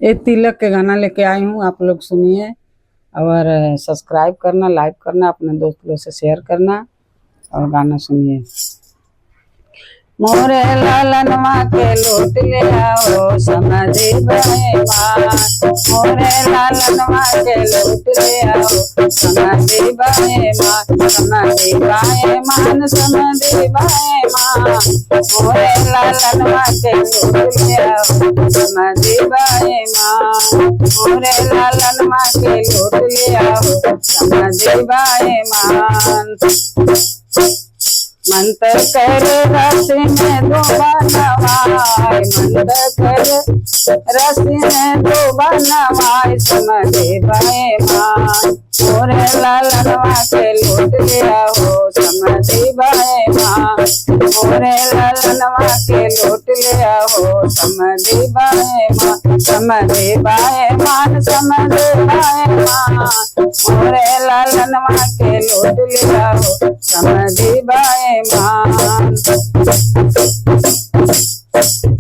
ये तिलक के गाना लेके आई हूँ, आप लोग सुनिए और सब्सक्राइब करना, लाइक करना, अपने दोस्त लोग से शेयर करना और गाना सुनिए। मोरे लालनवा के लूट ले आओ समझी बाए माँ, मोरे लालनवा के लूट ले आओ समझी बाए माँ, समझी बाए मान, समझी बाए माँ, मोरे लालनवा के लूट ले आओ समझी बाए माँ, मोरे लालनवा के लूट ले आओ समझी बाए मान। मंत्र कर रस में दो बनवाए, मंत्र कर रस में दो बनवाए समझे बाए माँ, मोरे लालनवा के लूट लिया हो समझे बाए माँ, मोरे लालनवा के लूट लिया हो समझे बाए माँ, समझे बाए मान, समझे बाए माँ, मोरे लालनवा के लूट लिया हो समझे बाए मान।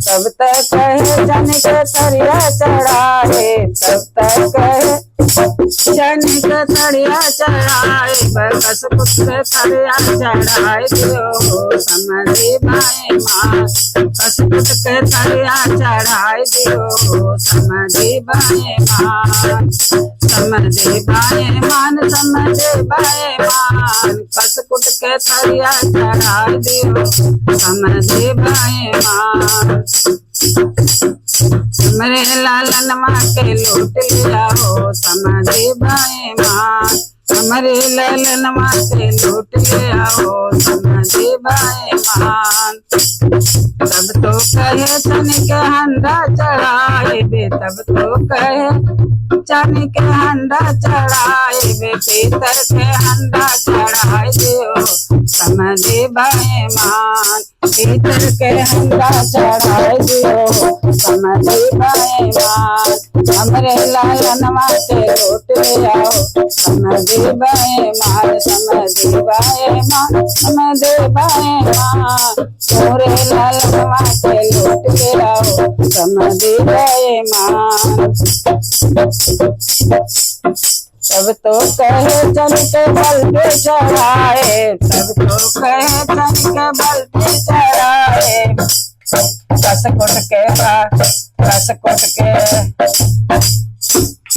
तब तक कहे जन के तरिया चढ़ाए, तब तक कहे जन के तरिया चढ़ाए, बकस पुत्र तरिया चढ़ाए दियो समझी बाए माँ, बस पुत्र के तरिया चढ़ाए दियो समझी बाए माँ, समझे बाए मान, समझे बाए मान, कस कुट के तरिया चढ़ाए दियो समझे बाए मान। हमरे लालनवा के लूट लिया हो समझे बाए माँ, हमरे लालनवा के लूट लिया हो समझे बाए मान। तब तो कहे चन के हंडा चढ़ाए बे, तब तो कहे चन के हंडा चढ़ाए बे, पीतर के हंडा चढ़ाए दियो समझे बाए मान, पीतर के हंडा चढ़ाए दियो समझे बाए मान, हमरे लालनवा के लूट ले आओ समझे बाए मान, समझे बाए मान, समझे बाए मान, मोरे लालनवा के लूट ले आओ समझे बाए मान। तब तो कहे चल के बल पे चढ़ाए, तब तो कहे चल के बल पे चढ़ाए, कस कुट के कस कुट के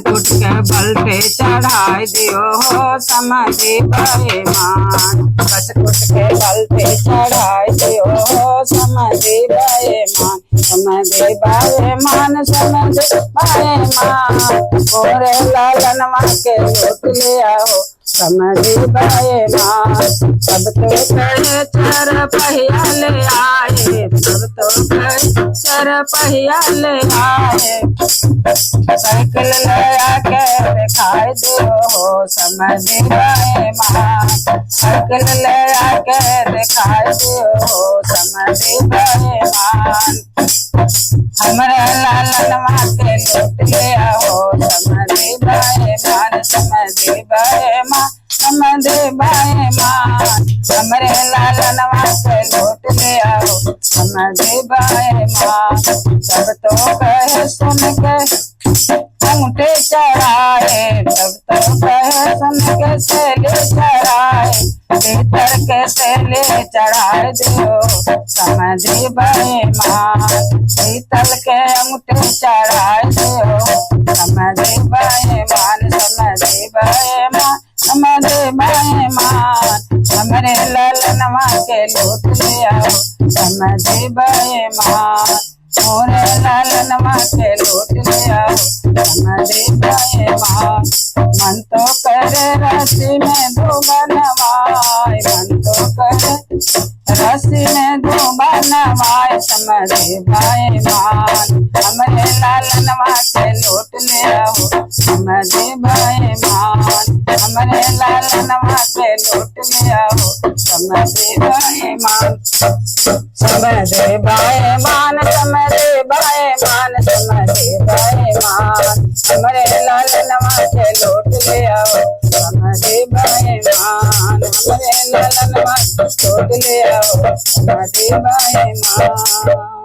कुट के बल पे चढ़ाए दियो हो समझे बाए मान, कस कुट के बल पे चढ़ाए दियो हो समझे बाए मान, समझे बाए मान, समझे बाए मान, मोरे लालनवा के लूट ले आओ समझे बाए मान। तब तो कहे चर पहिया ले आए, तब तो कहे चर पहिया ले आए, साइकिल ले आके दिखाई दियो हो समझे बाए माँ, साइकिल ले आके दिखाई दियो हो समझे बाए मान, हमरे लालनवा के लूट ले आओ समझे बाए मान, समझे बाए माँ, समझे बाए मान, हमरे लालनवा के लूट ले आओ समझे बाए माँ। तब तो कहे सुन के अंगूठे चढ़ाए, तब तो कहे सुन के सेले चढ़ाए, भीतर के सेले चढ़ाए दियो समझे बाए माँ, पीतल के अंगूठे चढ़ाए दियो समझे बाए मान, समझे बाए माँ, समझे बाए मान, हमरे लालनवा के लूट ले आओ समझे बाए माँ, मोरे लालनवा के लूट ले आओ समझे बाए माँ। मन तो करे रस्सी में दो बनवाए, मन तो करे रस्सी में दो बनवाए समझे बाए मान, हमरे लालनवा के लूट ले आओ समझे बाए मान, हमरे लालनवा के लूट ले आओ समझे बाए मान, समझे बाए मान, समझे बाए मान, समझे बाए मान, हमरे लालनवा के लूट ले आओ समझे बाए मान, हमरे लालनवा के लूट ले आओ समझे बाए मान।